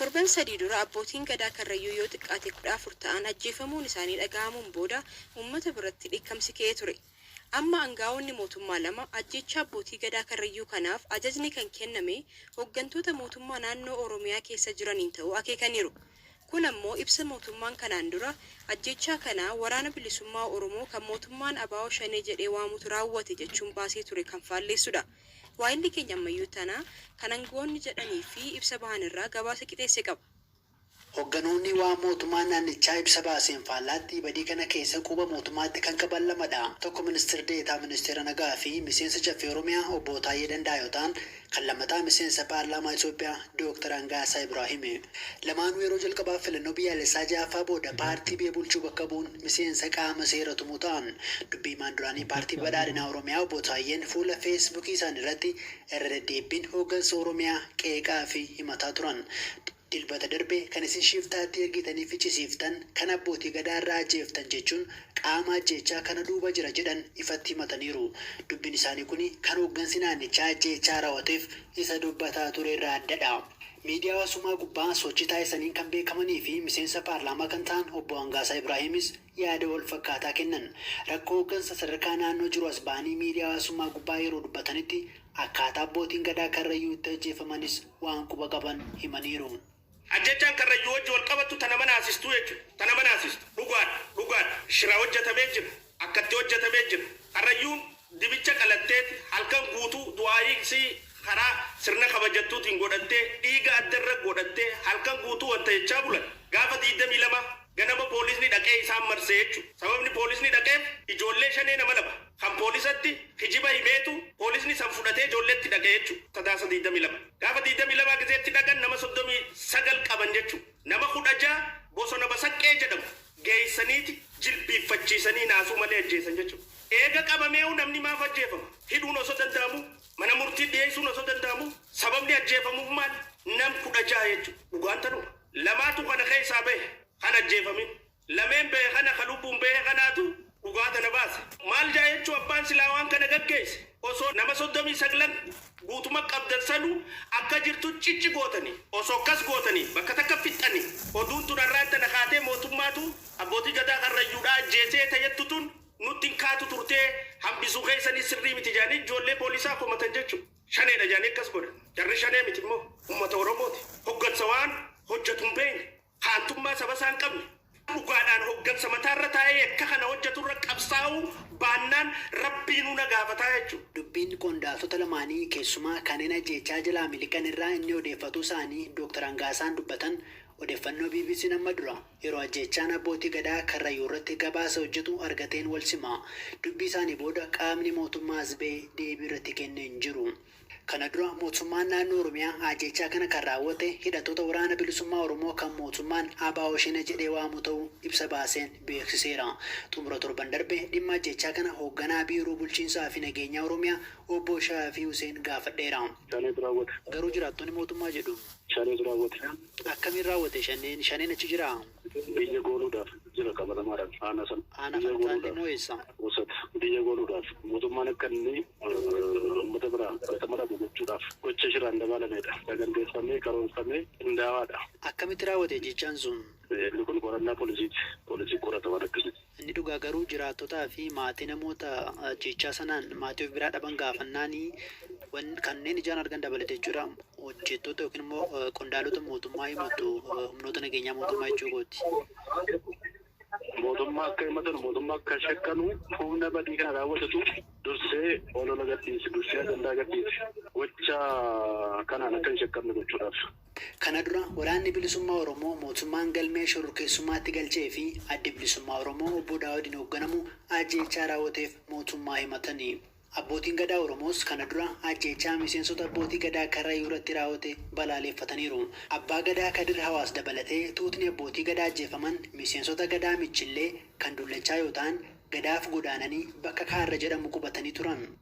Torban 3 dura abbootiin Gadaa Karrayyuu yoo xiqqaate 14 ta'an ajjeefamuun isaanii dhaga'amuun booda uummata biratti dheekkamsi ka'ee ture. Amma angaa'onni mootummaa lama ajjeechaa abbootii Gadaa Karrayyuu kanaaf ajajni kan kenname hoggantoota mootummaa naannoo Oromiyaa keessa jiraniin ta'uu akeekaniiru. Kun ammoo ibsa mootummaan kanaan dura ajjeechaa kana Waraana Bilisummaa Oromoo kan mootummaan ABO Shanee jedhee waamutu raawwate jechuun baasee ture kan faalleessudha. Waahilli keenya Ammayyuu Tanaa kan angawoonni jedhanii fi ibsa bahan irraa gabaasa qixeesse qaba. Hogganoonni waan mootummaan naannichaa ibsa baaseen faallaatti badii kana keessa quba mootummaatti kan qaban lamadha. Tokko Ministir Deetaa Ministeera Nagaa fi miseensa Caffee Oromiyaa Obbo Taayyee Danda'aa yoo ta'an, kan lammataa miseensa paarlaamaa Itoophiyaa Dooktar Hangaasaa Ibraahimi. Lamaanuu yeroo jalqabaaf filannoo biyyaalessaa ja'affaa booda paartii biyya bulchuu bakka bu'uun miseensa qaama seera tumuu ta'an. Dubbi himaan duraanii Paartii Badhaadhinaa Oromiyaa Obbo Taayyeen fuula Feesbuukii isaaniirratti irra deddeebbiin hooggansa Oromiyaa qeeqaa fi himataa turan. Dilbata darbe kan isin shiftaatti ergitanii ficcisiiftan, kan abbootii Gadaa irraa ajjeeftan jechuun qaama ajjeechaa kana duuba jira jedhan ifatti himataniiru. Dubbiin isaanii kuni kan hooggansi naannichaa ajjeechaa rawateef isa dubbataa ture irraa addadha. Miidiyaa hawaasummaa gubbaa sochii taasisaniin kan beekamanii fi miseensa paarlaamaa kan ta'an Obbo Hangaasaa Ibraahimis yaada wal fakkaataa kennan. Rakkoo hooggansa sadarkaa naannoo jiru as ba'anii miidiyaa hawaasummaa gubbaa yeroo dubbatanitti akkaataa abbootiin Gadaa Karrayyuu itti ajjeefamanis waan quba qaban himaniiru. Ajjechaan Karrayyuu wajji wal qabattu ta nama naasistuu jechuudha. Ta nama naasistu. Dhugaadha. Dhugaadha. Shira hojjatamee jira. Akkatti hojjatamee jira. Karrayyuun dibicha qalatteeti halkan guutuu du'aa'ii isii karaa sirna kabajattuutiin godhattee, dhiiga adda irra godhattee halkan guutuu wanta jechaa bulan. Gaafa 22 ganama poolisni dhaqee isaan marsee jechuudha. Sababni poolisni dhaqeef ijoollee shanee nama lama kan poolisatti kijiba himeetu poolisni san fudhatee ijoolleetti dhaqe jechuudha. Sadaasa 22. Gaafa 22 gizeetti dhaqan nama 39 qaban jechuudha. Nama 16 bosona Basaqqee jedhamu geeysaniiti jilbiiffachiisanii naasuu malee ajjeesan jechuudha. Eega qabameehu namni maaf ajjeefama? Hidhuun osoo danda'amuu, mana murtii dhiyeeysuun osoo danda'amuu, sababni ajjeefamuuf maali? Nam 16 jechuudha. Dhugaan tanuma. Lamaatu kana keeysaa bahe kan ajjeefamin. Lameen bahe kana ka lubbuun bahe kanaatu dhugaa tana baase. Maal ja'a jechuu abbaan silaa waan kana gaggeeyse osoo nama soddomii saglan guutuma qabdan sanuu akka jirtu cicci gootanii osoo akkas gootanii bakka takka fixxanii oduun tun arraan tana kaatee mootummaatu abbootii gadaa karrayyuudhaa ajjeesee ta jettu tun nutti hin kaatu turtee hambisuu keessanii sirrii miti jedhanii ijoollee poolisaa komatan jechuudha. Shaneedha jedhanii akkas godhan. Jarri shanee miti immoo ummata Oromooti. Hoggansa waan hojjetu hin beekne. Haantummaa saba isaa hin qabne. Dhugaadhaan hoggansa mataarra taa'ee yakka kana hojjaturra qabsaa'uu baannaan Rabbiinuu na gaafataa jechuudha. Dubbiin qondaaltota lamaanii keessumaa kanneen ajjeechaa jalaa miliqan irraa inni odeeffatuu isaanii Dooktar Hangaasaan dubbatan odeeffannoo BBCn amma dura yeroo ajjeechaan abbootii Gadaa Karrayyuurratti gabaasa hojjetu argateen wal sima. Dubbii isaanii booda qaamni mootummaa as ba'ee deebii irratti kenne hin jiru. Kana dura mootummaan naannoo Oromiyaa aajjeechaa kana kan raawwate hidhattoota Waraana Bilisummaa Oromoo kan mootummaan ABO-Shene jedhee waamu ta'uu ibsa baaseen beeksiseera. Xumura torban darbe dhimma ajjeechaa kana hoogganaa Biiroo Bulchiinsaa fi Nageenyaa Oromiyaa Obbo Shaafii Huseen gaafadheera. Shaneetu raawwate. Garuu jiraattonni mootummaa jedhu. Shaneetu raawwate. Akkamiin raawwate Shaneen? Shaneen achi jiraa? Biyya gooluudhaaf jira qabatamaadhaan aanaa sana. Aanaa Biyya Fantaallee gooluudhaaf. moo eessa? Wasat biyya gooluudhaaf mootummaan akka inni uummata biraa fudhatama dhabu gochuudhaaf gocha shiraan dabaalameedha. Saganteeffamee karoorfamee qindaawaadha. Akkamitti raawwate ajjeechaan sun? Inni kun qorannaa poolisiiti. Poolisiin qorata waan akkasiiti. Inni dhugaa garuu jiraattotaa fi maatii namoota ajjeechaa sanaan maatii of biraa dhaban gaafannaanii wan kanneen ijaan argan dabalatee jechuudha hojjettoota yookiin immoo qondaalota mootummaa himattu humnoota nageenyaa mootummaa jechuu kooti. Mootummaa akka himatan, mootummaa akka shakkanu humna badii kana raawwatutu dursee olola gadhiise, dursee ajandaa gadhiise. Gocha kanaan akka hin shakkamne gochuudhaaf. Kana dura Waraanni Bilisummaa Oromoo mootummaan galmee shororkeessummaatti galchee fi Addi Bilisummaa Oromoo Obbo Daawudiin hoogganamu ajjeechaa raawwateef mootummaa himatani. Abbootiin Gadaa Oromoos kana dura ajjeechaa miseensota Abbootii Gadaa Karrayyuurratti raawwate balaaleeffataniiru. Abbaa Gadaa Kadir Hawaas dabalatee tuutni Abbootii Gadaa ajjeefaman miseensota Gadaa Michillee kan Dullachaa yoo ta'an, Gadaaf godaananii bakka Kaarra jedhamu qubatanii turan.